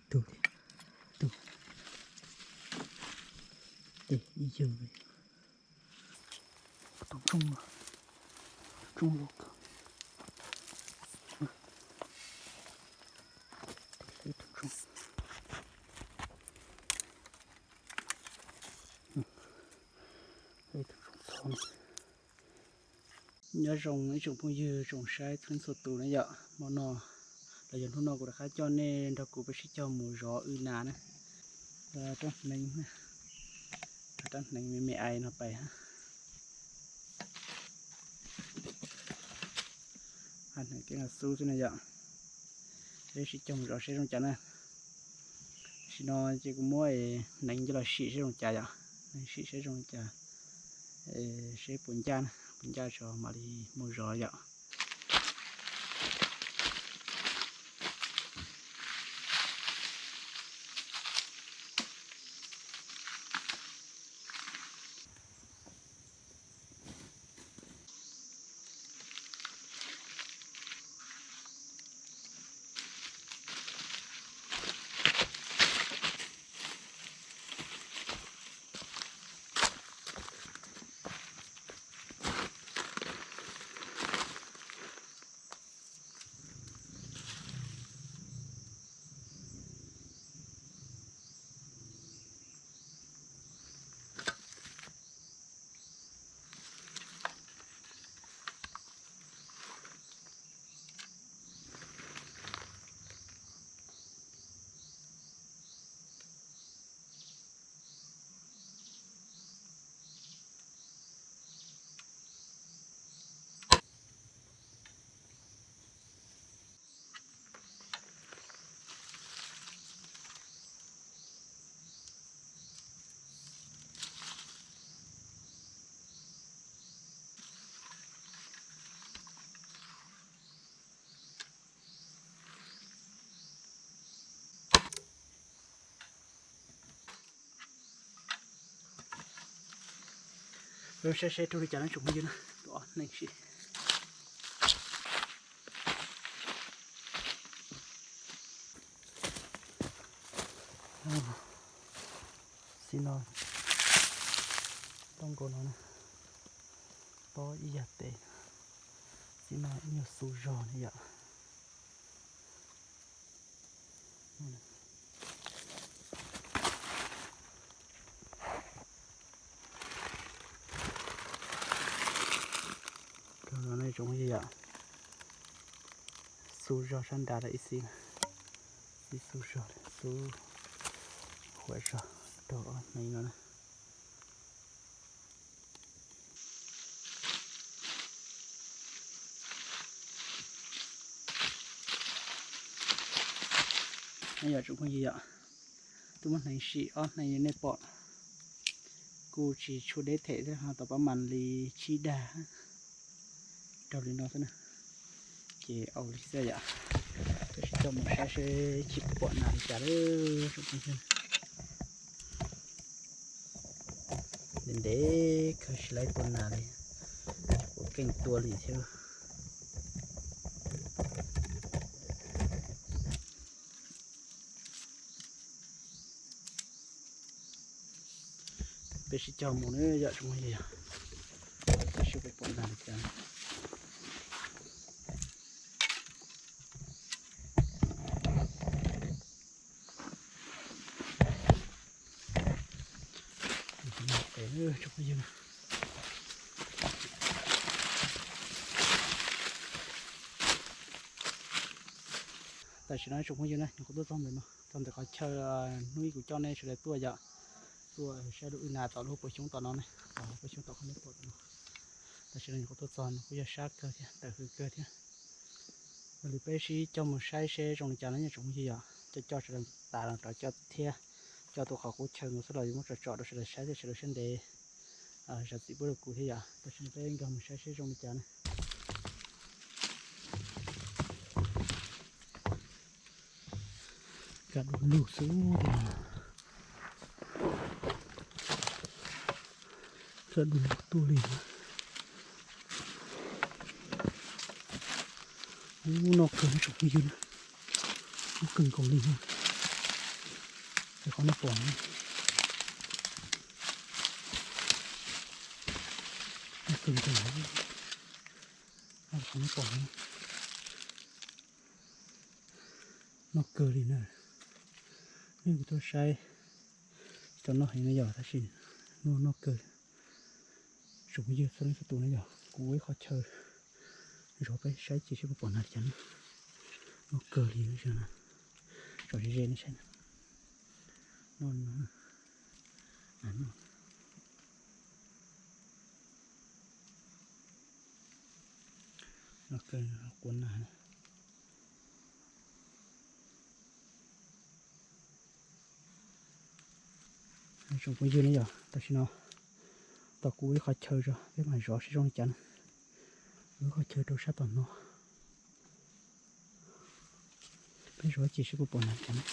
Tug li, tug, tes ib yawg li. Tus tsooj, tus tsooj loj kawg. Tus tsooj, tus tsooj txhob. Nyob zoo ib tsoom phooj ywg tsoom saib txhua leej txhua tus na yom. Hmo no los yog hnub no kuv rov qab coj nej nrog kuv peb sib cog mus zov wb nas na. Rab hneev, rab hneev me me ais no pais. Hneev keeb xub xwb na yom. Peb sib cog mus zov seb zoo cas na. Tam sim no ces kuv muab hneev coj los sim seb zoo cas yom. Hneev sim seb zoo cas, seb puas ncaj na, puas ncaj tso mam li mus zov yom. Peb saib seb raug li cas na tsoom phooj ywg na, tus ob hneev sim. Xib no, tau nkaus no, pob ib yam tes, xib no ib nyuag xu zog na yom. Tsoom phooj ywg yom, xu zog sab nrad lawm ib xib, xib xu zog, xub huam zog, raug ob hneev no na. Yom tsoom phooj ywg yom, twb muab hneev sim ob hneev nej pom, kuj tsis tshua deb them thiab, ho tau pab mas li tsib dag, raug li no xwb na. Ces au li xwb yom, peb sib coj mus saib seb tsis pom nas li cas lawm tsoom phooj ywg. Ntev ntev kawg tsis laib tua nas li, ua keej tua li thiab. Peb sib cog mus na yom tsoom phooj ywg, saib seb pom nas li cas. Tam sim no tsoom phooj ywg na, nyuam qhuav tuaj txog ntawm no, txog ntawm qhov chaw hnub ib kuv coj nej sawv daws tuaj yom, tuaj saib lub wb nas tom lub pob xyoob tom no ne, tom pob xyoob tom qhov nej pom tom no. Tam sim no nyuam qhuav tuaj txog no kuj yog sab kawg thiab, tawm hws kawg thiab. Yog li peb sib coj mus saib seb zoo li cas na tsoom phooj ywg yom, coj coj sawv daws tas los rov coj thiab, coj tuaj qhov qub chaw no xwb los yuav muab tsom tsom rau sawv daws saib thiab sawv daws siab ntev zam txim pub rau kuv thiab yom. Tam sim no peb nkag mus saib seb zoo li cas na. Kaj du lug xwb, kaj du lug tuaj li. Ub, noj kawg tsoom phooj ywg, noj kawg nkaus li. Qhov nej pom no, noj kawg li, qhov nej pom no, noj kawg li na. Nej kuv tuaj saib, tsis tau noj heev no yog tab sis noj noj kawg. Tsoom phooj ywg txhua leej txhua tus no yog kuv ua ib qho chaw zov peb saib cia seb puas pom nas li cas na. Noj kawg li na, tsom ze ze nej saib na. Noj no, nas noj. Noj kawg, quav nas na. Tsoom phooj ywg ne yog tam sim no tos kuv ua ib qho chaw tso peb mam zov seb zoo li cas na. Ua ib qho chaw rau sab tom no, peb zov cia seb puas pom nas li cas na.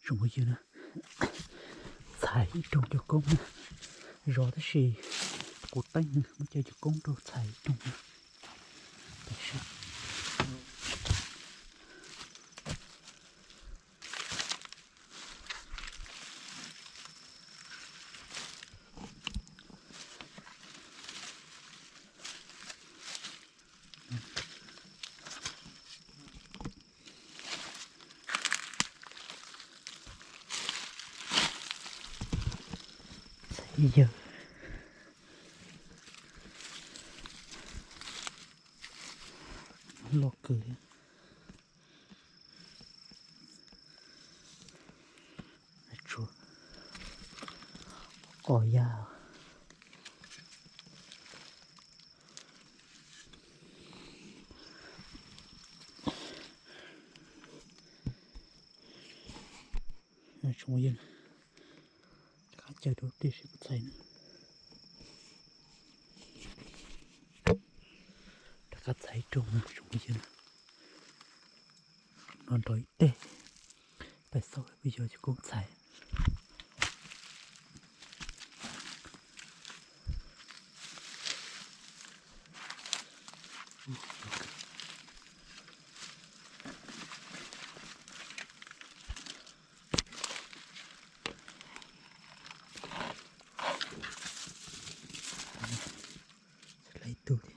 Tsoom phooj ywg na, txhais ib rooj cog koob na, zov tab sis kuv teeb muab cov cog koob rau txhais ib rooj na. Txhais yawg loj kawg li. Tsuas qos ya. Tsoom phooj ywg, rov qab caw rau tej seb puas txhais na. Rov qab txhais ib rooj na tsoom phooj ywg na. No nrog ib teg pais xauj puas yog cov koob txhais. Txhais ib tug thiab.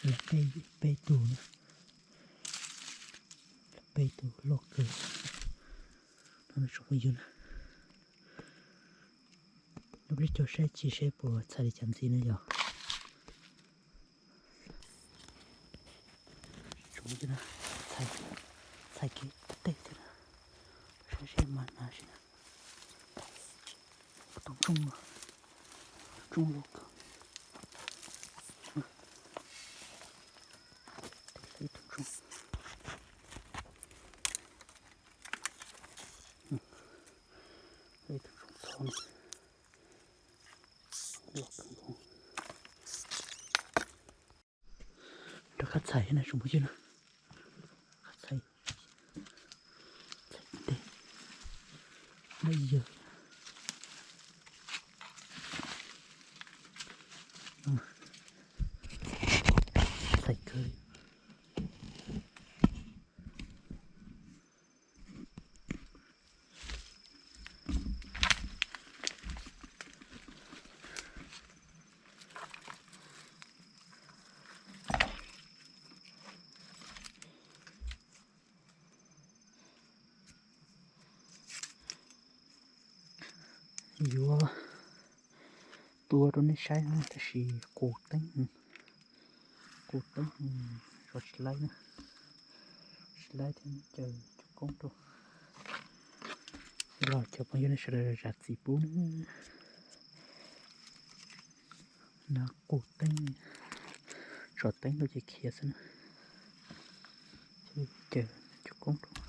Lawv peb, peb tug na. Lawv peb tug loj kawg. Tsoom phooj ywg na, lub peb caug saib tsis seb puas txhais li cas ntxiv na yog. Tsoom phooj ywg na, txhais, txhais kiag tej thiab na. Saib seb mas na seb na. Tus ntsoog, tus ntsoog loj kawg. Tus ntsoog, tus ntsoog txho na. Loj kawg nkaus. Rov qab txhais na tsoom phooj ywg na. Qab txhais, txhais tes, lawm yawg, txhais kawg. Yuav Ua rau nej saib tab sis qus teeb, qus teeb, tsis laib na, tsis laib thiab caws cov koob rau. Los cov phooj ywg nej sawv daws zam txim pub na. No qus teeb, tsom teeb rau ces khiav xwb na. Ces caws cov koob rau.